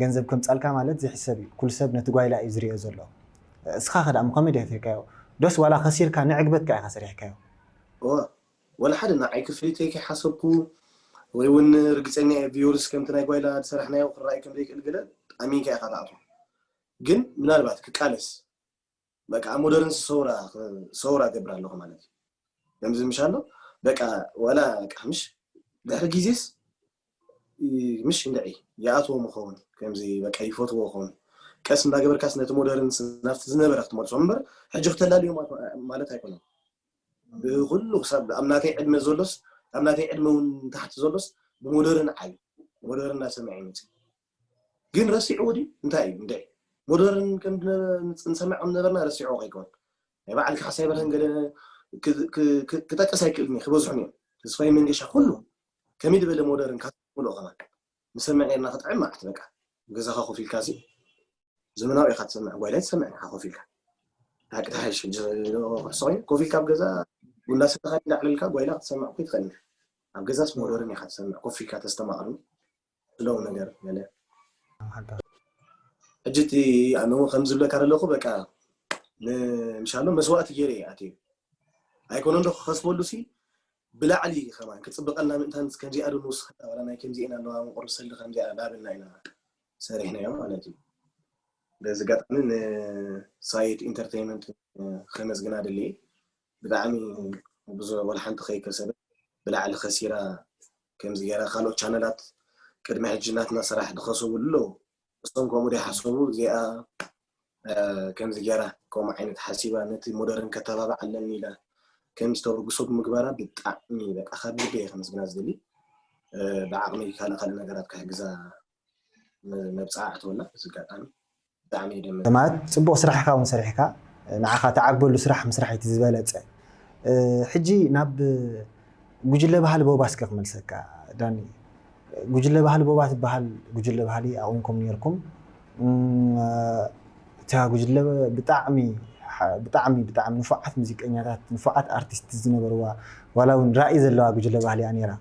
ገንዘብ ከምፃልካ ማለት ዝሕሰብ እዩ ኩሉ ሰብ ነቲ ጓይላ እዩ ዝሪኦ ዘሎ እስኻ ከ ደኣ ከመይ ደፊርካዮ ዶስ ዋላ ከሲርካ ንዕግበትካ ኢኻ ሰሪሕካዮ እዎ ወላ ሓደ ንዓይ ክፍሊተይ ከይሓሰብኩ ወይ እውን ርግፀኛ እየ ቪዮርስ ከምቲ ናይ ጓይላ ዝሰራሕናዮ ክረኣይ ከም ዘይክእል ገለ ኣሚንካ ኢኻ ትኣትዎ ግን ምናልባት ክቃለስ በቃ ኣብ ሞደርን ሰውራ ሰውራ ገብር ኣለኹ ማለት እዩ ከምዚ ምሽ ኣሎ በቃ ዋላ በቃ ምሽ ድሕሪ ግዜስ ምሽ እንድዒ ይኣትዎ ምኸውን ከምዚ በቃ ይፈትዎ ኸውን ቀስ እንዳገበርካስ ነቲ ሞደርን ናብቲ ዝነበረ ክትመልሶ እምበር ሕጂ ክተላልዮ ማለት ኣይኮነን ብኩሉ ክሳብ ኣብ ናተይ ዕድመ ዘሎስ ኣብ ናተይ ዕድመ እውን ታሕቲ ዘሎስ ብሞደርን ዓዩ ሞደርን እናሰምዐ ይመፅእ ግን ረሲዕዎ ድዩ እንታይ እዩ እንድዒ ሞደርን ከም ንሰምዖም ነበርና ረሲዕዎ ከይከውን ናይ በዓል ካሕሳይ በርሀን ገለ ክጠቅስ ኣይክእልን ክበዝሑን እዮም ተስፋይ መንገሻ ኩሉ ከመይ ዝበለ ሞደርን ካትምልኦ ከማን ንሰምዕ ኔርና ክጥዕም ማለት በቃ ገዛኻ ኮፍ ኢልካ ሲ ዘመናዊ ኢኻ ትሰምዕ ጓይላይ ትሰምዕ ኢኻ ኮፍ ኢልካ ሓቂ ተሓይሽ ሕጂ ኩሕሶ ኮይኑ ኮፍ ኢልካ ኣብ ገዛ ቡና ሰተኻ እንዳዕለልካ ጓይላ ክትሰምዕ እኮ ትኽእል ኣብ ገዛስ ሞደርን ኢኻ ትሰምዕ ኮፍ ኢልካ ተስተማቕርኒ ስለውን ነገር ገለ ሕጂ እቲ ኣነ እውን ከምዚ ዝብለካ ዘለኹ በቃ ንምሻሎ መስዋእቲ ገይረ እየ ኣትየ ኣይኮነን ዶ ክኸስበሉ ሲ ብላዕሊ ከማን ክፅብቀልና ምእንታን ከምዚኣ ዶ ንውስኸላ ዋላ ናይ ከምዚኤን ኣለዋ ምቁር ሰሊ ከምዚኣ ዳብልና ኢና ሰሪሕናዮ ማለት እዩ። በዚ ኣጋጣሚ ንሳይድ ኢንተርቴይንመንት ከመስግና ደልየ። ብጣዕሚ ብዙ ወላ ሓንቲ ከይከሰበት ብላዕሊ ከሲራ ከምዚ ገይራ ካልኦት ቻነላት ቅድሚ ሕጂ ናትና ስራሕ ዝኸሰቡ ኣለዉ። እሶም ከምኡ ዶ ይሓሰቡ እዚኣ ከምዚ ገይራ ከምኡ ዓይነት ሓሲባ ነቲ ሞደርን ከተባብዓ ኣለኒ ኢላ ከም ዝተበግሶ ብምግባራ ብጣዕሚ በቃ ካብ ልበ እየ ከመስግና ዝደሊ። ብዓቕመይ ካልእ ካልእ ነገራት ክሕግዛ መብፅዓ ኣዕተወላ እዚ ኣጋጣሚ ብጣዕሚ እየ ደመ ማለት ፅቡቕ ስራሕ ኢኻ እውን ሰሪሕካ ንዓኻ ተዓግበሉ ስራሕ ምስራሕ እቲ ዝበለፀ ሕጂ ናብ ጉጅለ ባህሊ ቦባ እስከ ክመልሰካ ዳኒ ጉጅለ ባህሊ ቦባ ትበሃል ጉጅለ ባህሊ ኣቑምኩም ነርኩም እታ ጉጅለ ብጣዕሚ ብጣዕሚ ብጣዕሚ ንፉዓት ሙዚቀኛታት ንፉዓት ኣርቲስት ዝነበርዋ ዋላ እውን ራእይ ዘለዋ ጉጅለ ባህሊ እያ ነራ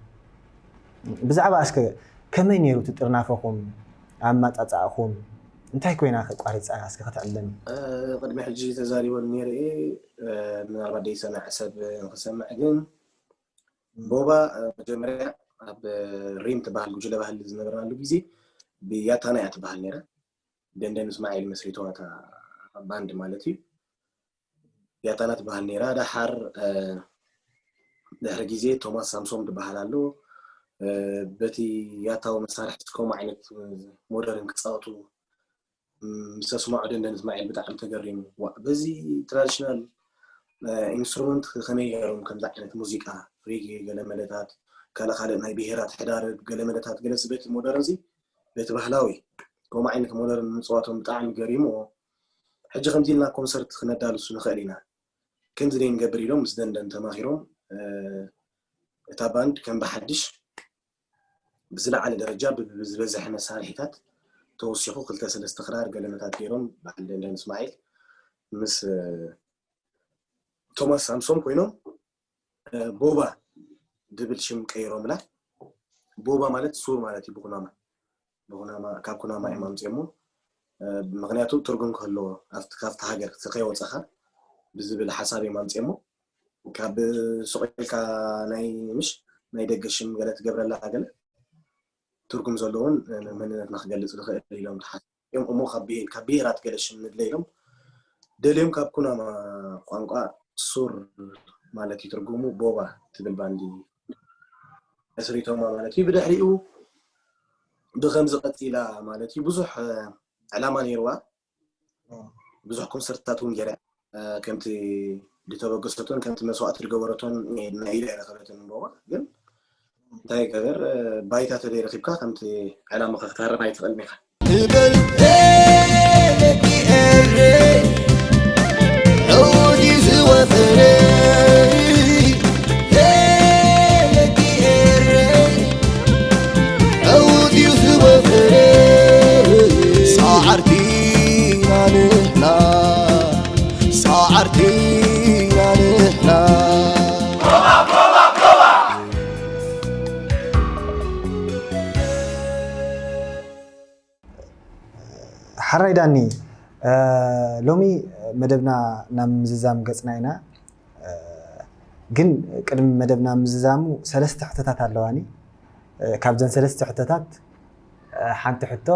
ብዛዕባ እስከ ከመይ ነይሩ እቲ ጥርናፈኹም ኣመፃፅኣኹም እንታይ ኮይና ከ ቋሪፃ እስከ ከተዕልለኒ ቅድሚ ሕጂ ተዛሪበሉ ነይረ እየ ምናልባት ደይሰምዐ ሰብ ንክሰምዕ ግን ቦባ መጀመርያ ኣብ ሪም ትበሃል ጉጅለ ባህሊ ዝነበርናሉ ግዜ ብያታና እያ ትበሃል ነይራ ደንደን እስማዒል መስሪተዋ እታ ባንድ ማለት እዩ ያታና ትበሃል ነይራ። ደሓር ድሕሪ ግዜ ቶማስ ሳምሶም ትበሃል ኣሎ። በቲ ያታዊ መሳርሒ ከምኡ ዓይነት ሞደርን ክፃወቱ ምስ ኣስማዑ ደንደን እስማዒል ብጣዕሚ ተገሪሙ። ዋ በዚ ትራዲሽናል ኢንስትሩመንት ከመይ ገይሮም ከምዚ ዓይነት ሙዚቃ ሬጌ ገለመለታት ካልእ ካልእ ናይ ብሄራት ሕዳርብ ገለመለታት ገለሲ በቲ ሞደርን እዚ በቲ ባህላዊ ከምኡ ዓይነት ሞደርን ምፅዋቶም ብጣዕሚ ገሪምዎ። ሕጂ ከምዚ ኢልና ኮንሰርት ክነዳልሱ ንኽእል ኢና። ከምዚ ደይ ንገብር ኢሎም ምስ ደንደን ተማኺሮም እታ ባንድ ከም ብሓድሽ ብዝለዓለ ደረጃ ብዝበዝሐ መሳርሒታት ተወሲኹ ክልተ ሰለስተ ክራር ገለመታት ገይሮም በዓል ደንደን እስማዒል ምስ ቶማስ ሳምሶም ኮይኖም ቦባ ድብል ሽም ቀይሮምላ። ቦባ ማለት ሱር ማለት እዩ ብኩናማ ብኩናማ ካብ ኩናማ እዮም ኣምፅኦሞ። ምክንያቱ ትርጉም ክህልዎ ኣብቲ ካብቲ ሃገር ከይወፀኻ ብዝብል ሓሳብ እዮም ኣምፅኦሞ። ካብ ሱቕ ኢልካ ናይ ምሽ ናይ ደገ ሽም ገለ ትገብረላ ገለ ትርጉም ዘለዎን መንነትና ክገልፅ ዝኽእል ኢሎም ተሓስ እዮም እሞ ካብ ብሄራት ገለ ሽም ንድለ ኢሎም ደልዮም ካብ ኩናማ ቋንቋ ሱር ማለት እዩ ትርጉሙ ቦባ ትብል ባንዲ መስሪቶማ ማለት እዩ ብድሕሪኡ ብከምዚ ቀፂላ ማለት እዩ ብዙሕ ዕላማ ነይርዋ ብዙሕ ኮንሰርትታት እውን ገይራ ከምቲ ዝተበገሰቶን ከምቲ መስዋእቲ ዝገበረቶን ናይ ኢዳ ኣይረኸበትን እምበዋ ግን እንታይ ገበር ባይታ ተዘይረኺብካ ከምቲ ዕላማ ክትሃርም ኣይትኽእልን ኢኻ ትበል ደቂ ኤረይ ዕዉት እዩ ዝወፈረይ ደቂ ኤረይ ዕዉት እዩ ዝወፈረይ ሰዓርቲና ንሕና ሰዓርቲና ንሕና ሓራይ ዳኒ ሎሚ መደብና ናብ ምዝዛም ገፅና ኢና ግን ቅድሚ መደብና ምዝዛሙ ሰለስተ ሕቶታት ኣለዋኒ ካብዘን ሰለስተ ሕቶታት ሓንቲ ሕቶ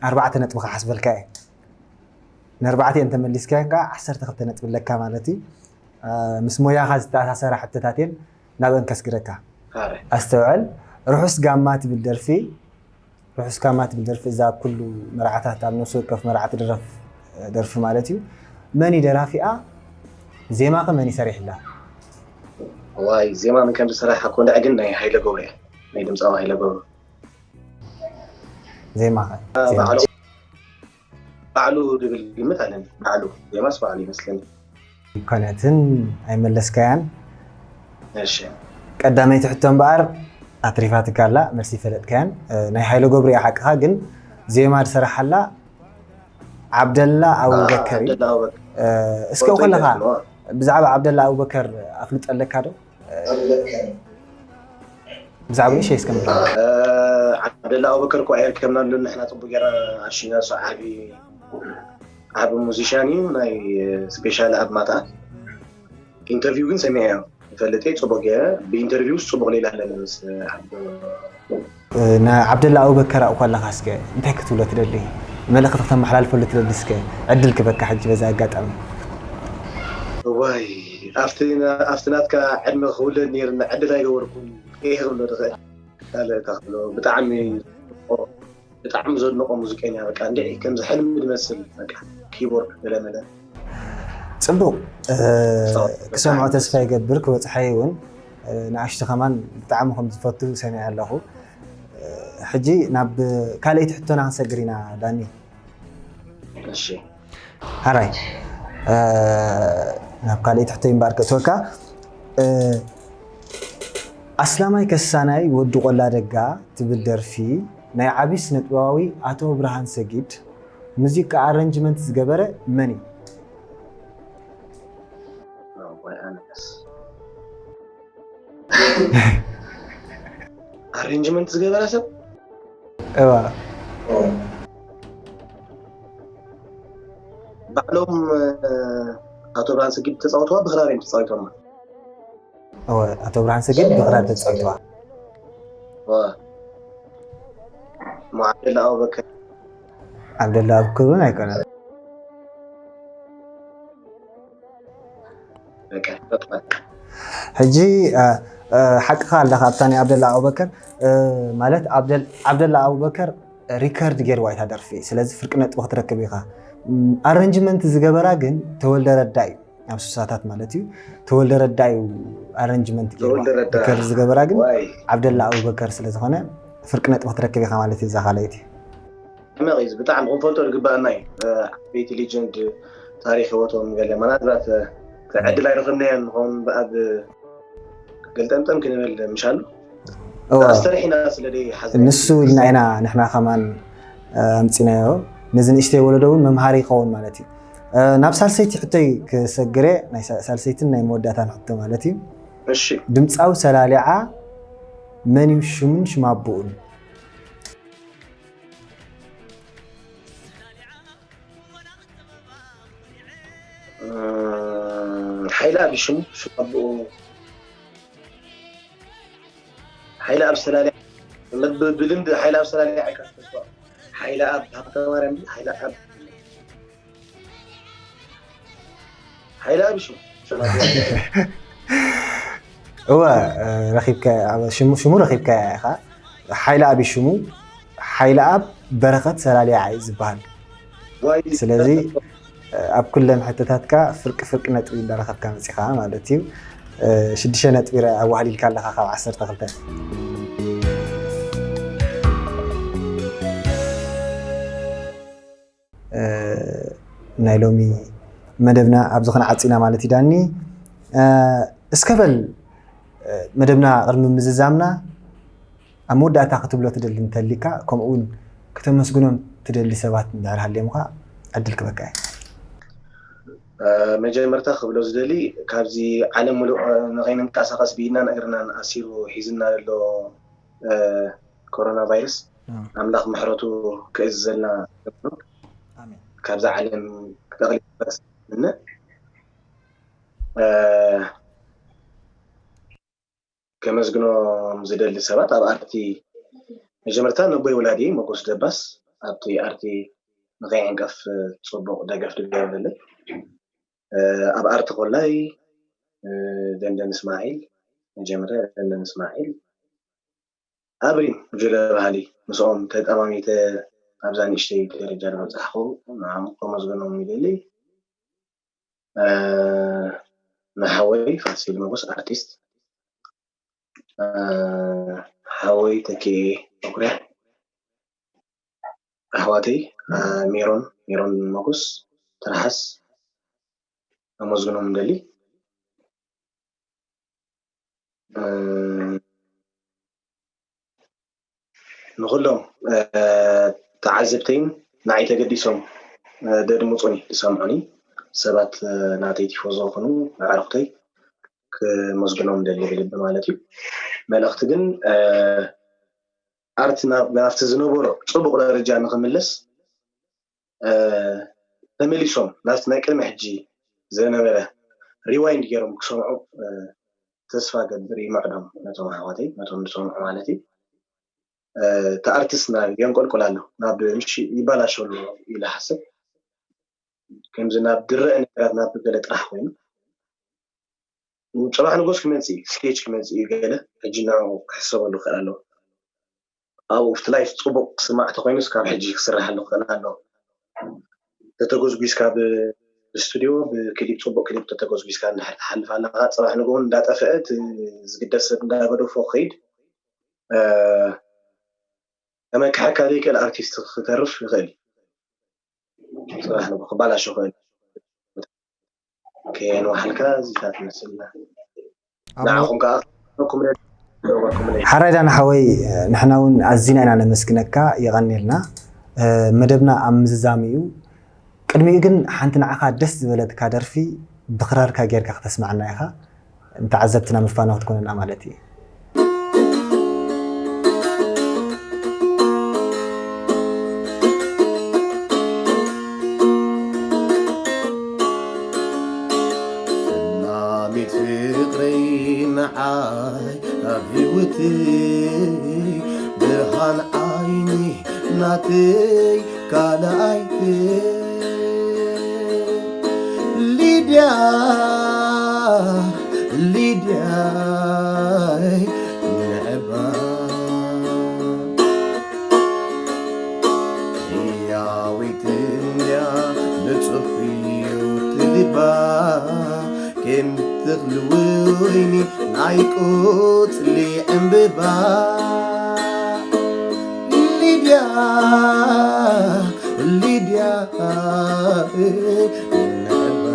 ኣርባዕተ ነጥቢ ክሓስበልካ እየ ንኣርባዕተ እየን ተመሊስካ እየን ከዓ ዓሰርተ ክልተ ነጥቢ ኣለካ ማለት እዩ ምስ ሞያኻ ዝተኣሳሰራ ሕቶታት እየን ናብአን ከስግረካ ኣስተውዕል ርሑስ ጋማ ትብል ደርፊ ርሑስ ጋማ ትብል ደርፊ እዛ ኣብ ኩሉ መርዓታት ኣብ ነፍሲ ወከፍ መርዓ ትድረፍ ደርፊ ማለት እዩ መን እዩ ደራፊኣ ዜማ ከ መን ይሰሪሕላ ዋይ ዜማ ምን ከም ዝሰራሓ ኮንድዐ ግን ናይ ሃይለ ገብሩ እያ ናይ ድምፃዊ ሃይለ ገብሩ ዜማ ባዕሉ ድብል ግምት ኣለኒ ባዕሉ ዜማስ ባዕሉ ይመስለኒ ኣይኮነትን ኣይመለስካያን እሺ ቀዳመይቲ ሕቶ እምበኣር ኣትሪፋትካ ኣላ መልሲ ይፈለጥካያን ናይ ሃይለ ገብሩ እያ ሓቅኻ ግን ዜማ ዝሰራሓላ ዓብደላ ኣቡበከር እዩ እስከ ከለኻ ብዛዕባ ዓብደላ ኣቡበከር ኣፍልጦ ኣለካ ዶ ብዛዕባ ንእሽተይ እስከ ምርእ። ዓብደላ ኣቡበከር ኳየር ከምና ኣሎ ንሕና ፅቡቅ ጌርና ኣሽና ሱ ዓቢ ዓቢ ሙዚሽያን እዩ። ናይ ስፔሻል ኣብ ማታ ኢንተርቪው ግን ሰሚዐ ይፈልጥ እየ። ፅቡቅ ገይረ ብኢንተርቪው ውስጥ ፅቡቅ ሌላ ኣለለ ምስ ዓብዱ ንዓብደላ ኣቡበከር ኣብኡ ከለኻ እስከ እንታይ ክትብሎ ትደሊ? መልእኽቲ ክተመሓላልፈሉ ትደሊ? እስከ ዕድል ክበካ ሕጂ በዚ ኣጋጣሚ። ዋይ ኣብቲ ናትካ ዕድመ ክውለድ ነይርና ዕድል ኣይገበርኩን። ይህ ክብሎ ትኽእል ካልእ እታ ክብሎ ብጣዕሚ ብጣዕሚ ዘድንቆ ሙዚቀኛ በቃ እንዲዒ ከምዚ ሕልሚ ዝመስል በቃ ኪቦርድ ገለመለ ፅቡቅ ክሰምዖ ተስፋ ይገብር። ክበፅሐይ እውን ንኣሽቱ ከማን ብጣዕሚ ከም ዝፈቱ ሰሚዐ ኣለኹ። ሕጂ ናብ ካልኣይቲ ሕቶና ክንሰግር ኢና ዳኒ። እሺ ሓራይ ናብ ካልኣይቲ ሕቶ እምበኣር ከእትወካ። ኣስላማይ ከሳናይ ወዲ ቆላ ደጋ ትብል ደርፊ ናይ ዓቢ ስነጥበባዊ ኣቶ ብርሃን ሰጊድ ሙዚቃ ኣረንጅመንት ዝገበረ መን እዩ? ኣረንጅመንት ዝገበረ ሰብ እዋ ባዕሎም ኣቶ ብርሃን ሰጊድ ተፃወትዋ ብክራር እዮም ተፃዊቶማ። ኣቶ ብርሃን ሰጊድ ብክራር ተፃዊትዋ። ሙዓብደላ ኣቡበከር ዓብደላ ኣቡበከር እውን ኣይኮነን። ሕጂ ሓቅኻ ኣለካ ኣብታ ናይ ዓብደላ ኣቡበከር ማለት ዓብደላ ኣቡበከር ሪከርድ ገይርዋ እታ ደርፊ። ስለዚ ፍርቂ ነጥቢ ክትረክብ ኢኻ። ኣረንጅመንት ዝገበራ ግን ተወልደ ረዳ እዩ። ኣብ ስሳታት ማለት እዩ። ተወልደ ረዳ እዩ ኣረንጅመንት ገይርዋ። ሪከርድ ዝገበራ ግን ዓብደላ ኣቡበከር ስለዝኾነ ፍርቂ ነጥቢ ክትረክብ ኢኻ ማለት እዩ። እዛ ካልኣይቲ ሕመቕ እዩ። ብጣዕሚ ክንፈልጦ ዝግባኣና እዩ። ዓበይቲ ሌጀንድ ታሪክ ህይወቶም ገለ ምናልባት ዕድል ኣይረኸብናዮ ንኸውን ብኣብ ገልጠምጠም ክንብል ምሻሉ ኣስተርሒና ስለ ደይ ሓዘ ንሱ ኢልና ኢና ንሕና ከማን ኣምፂናዮ። ነዚ ንእሽተይ ወለዶ እውን መምሃሪ ይኸውን ማለት እዩ። ናብ ሳልሰይቲ ሕቶይ ክሰግረ ናይ ሳልሰይትን ናይ መወዳእታን ሕቶ ማለት እዩ። እሺ ድምፃዊ ሰላሊዓ መን እዩ ሽሙን ሽማቦኡን? ሓይለ ኣብ ሽሙ ሽማቦኡ ሓይለ ኣብ ሰላሊዓ ብልምዲ ሓይለ ኣብ ሰላሊዓ ኣይካስተስዋ ሓይለ ኣብ ሃብተማርያም ሓይለ ኣብ ሓይለ ኣብ ሽሙ እወ ረኺብካ ሽሙ ረኺብካ ኢኻ። ሓይለ ኣብ ሽሙ ሓይለ ኣብ በረኸት ሰላሊዓ እዩ ዝበሃል። ስለዚ ኣብ ኩለን ሕቶታትካ ፍርቂ ፍርቂ ነጥቢ እንዳረኸብካ መፂኻ ማለት እዩ። ሽዱሽተ ነጥቢ ኣዋህሊልካ ኣለኻ ካብ ዓሰርተ ክልተ። ናይ ሎሚ መደብና ኣብዚ ክንዓፂና ማለት እዩ ዳኒ። እስከ በል መደብና ቅድሚ ምዝዛምና ኣብ መወዳእታ ክትብሎ ትደሊ እንተሊካ ከምኡ እውን ክተመስግኖም ትደሊ ሰባት እንድሕር ሃልዮምካ ዕድል ክበካ እዩ። መጀመርታ ክብሎ ዝደሊ ካብዚ ዓለም ሙሉእ ንኸይንንቀሳቐስ ብኢድናን እግርናን ኣሲሩ ሒዝና ዘሎ ኮሮና ቫይረስ ኣምላኽ ምሕረቱ ክእዝዘልና ኣሜን። ካብዛ ዓለም ክጠቕሊልና ምነ ከመስግኖም ዝደሊ ሰባት ኣብ ኣርቲ መጀመርታ ነቦይ ወላዲ መጎስ ደባስ ኣብቲ ኣርቲ ንኸይዕንቀፍ ፅቡቕ ደገፍ ድገበለይ ኣብ ኣርቲ ኮላይ ደንደን እስማዒል መጀመርያ ደንደን እስማዒል ኣብሪም ጁለ ባህሊ ምስኦም ተጠማሚተ ኣብዛ ንእሽተይ ደረጃ ዝበፃሕኹ ንዓም ከመስግኖም ይደሊ ንሓወይ ፋሲል መጎስ ኣርቲስት ሓወይ ተኪኤ መኩርያ ኣሕዋተይ ሜሮን ሜሮን መጎስ ትርሓስ ኣመስግኖም ደሊ ንኩሎም ተዓዘብተይን ንዓይ ተገዲሶም ደድምፁኒ ዝሰምዑኒ ሰባት ናተይ ቲፎዞ ዝኮኑ ኣዕርክተይ ክመስግኖም ደሊ ብልቢ ማለት እዩ። መልእኽቲ ግን ኣርት ናብቲ ዝነበሮ ፅቡቕ ደረጃ ንክምልስ ተመሊሶም ናብቲ ናይ ቅድሚ ሕጂ ዝነበረ ሪዋይንድ ገይሮም ክሰምዑ ተስፋ ገብር። ይምዕዶም ነቶም ኣሕዋተይ፣ ነቶም ዝሰምዑ ማለት እዩ። እቲ ኣርቲስትና የንቆልቁል ኣሎ፣ ናብ ምሽ ይባላሸሉ ኢለ ሓስብ። ከምዚ ናብ ድረአ ነገራት ናብ ገለ ጥራሕ ኮይኑ፣ ጽባሕ ንጎስ ክመጽእ እዩ፣ ስኬች ክመጽእ እዩ ገለ። ሕጂ ንዕኡ ክሕሰበሉ ክኽእል ኣለዎ። ኣብኡ ኣብቲ ላይፍ ጽቡቕ ክስማዕ ተኾይኑስ ካብ ሕጂ ክስርሓሉ ክኽእል ኣለዎ። ተተጎዝጒዝካ ብ-፣ ብስቱዲዮ ብክሊፕ፣ ጽቡቕ ክሊፕ ተተጎዝጒዝካ እንድሕር ትሓልፍ ኣለኻ፣ ጽባሕ ንግሆ እንዳጠፍአ እቲ ዝግደስ ሰብ እንዳገደፎ ክኸይድ፣ እ፣ ከመክሐካ ዘይክእል ኣርቲስት ክተርፍ ይኽእል እዩ። ጽባሕ ንግሆ ክባላሾ ይኽእል። ከየንውሓልካ እዚታት ይመስልና። ኣብ ናይ ንዓኹም ከኣ ክብለኩም ደሊ-፣ ክብለኩም ደሊ-፣ ሓራይ ዳና ሓወይ፣ ንሕና እውን ኣዚና ኢና ነመስግነካ፣ የቐንየልና። እ፣ መደብና ኣብ ምዝዛም እዩ። ቅድሚኡ ግን ሓንቲ ንዓኻ ደስ ዝበለትካ ደርፊ ብኽራርካ ጌርካ ክተስምዓና ኢኻ። ንተዓዘብትና መፋነዊ ክትኮነና ማለት እዩ። ሰላሚት ፍቕረይ ንዓይ ኣብ ህይወተይ ብርሃን ዓይኒ ናተይ ካልኣይቲ ሊድያ፣ ሊድያ ንዕባ ህያዊት እንድያ ንጹህ እዩ እቲ ልባ ከም ተኽሊ ወይኒ ናይ ቆጽሊ ዕምብባ ሊድያ፣ ሊድያ ንዕባ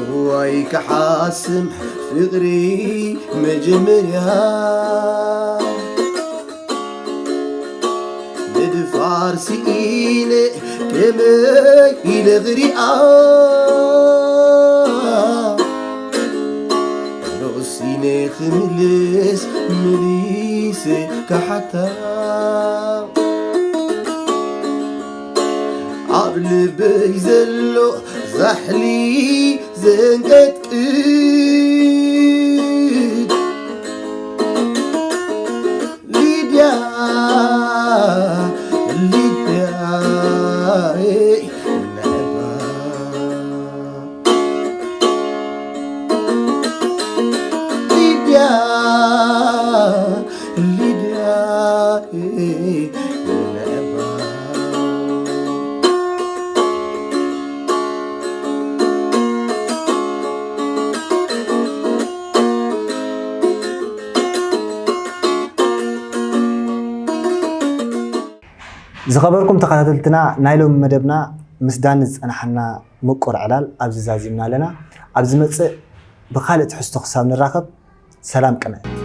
እዋይ ክሓስም ፍቕሪ መጀመርያ ንድፋር ስኢነ ከመይ ኢለ ክሪኣ ሎሲነ ክምልስ ምሊስ ክሓታ ኣብ ልበይ ዘሎ ዛሕሊ ዘንቀጥቅጥ ሊድያ፣ ሊድያ ንዕባ ሊድያ፣ ሊድያ ንዕባ ዝኸበርኩም ተኸታተልትና፣ ናይ ሎሚ መደብና ምስ ዳኒ ዝጸናሓና ምቁር ዕላል ኣብዚ ዛዚምና ኣለና። ኣብ ዝመጽእ ብኻልእ ትሕዝቶ ክሳብ ንራኸብ፣ ሰላም ቅነ።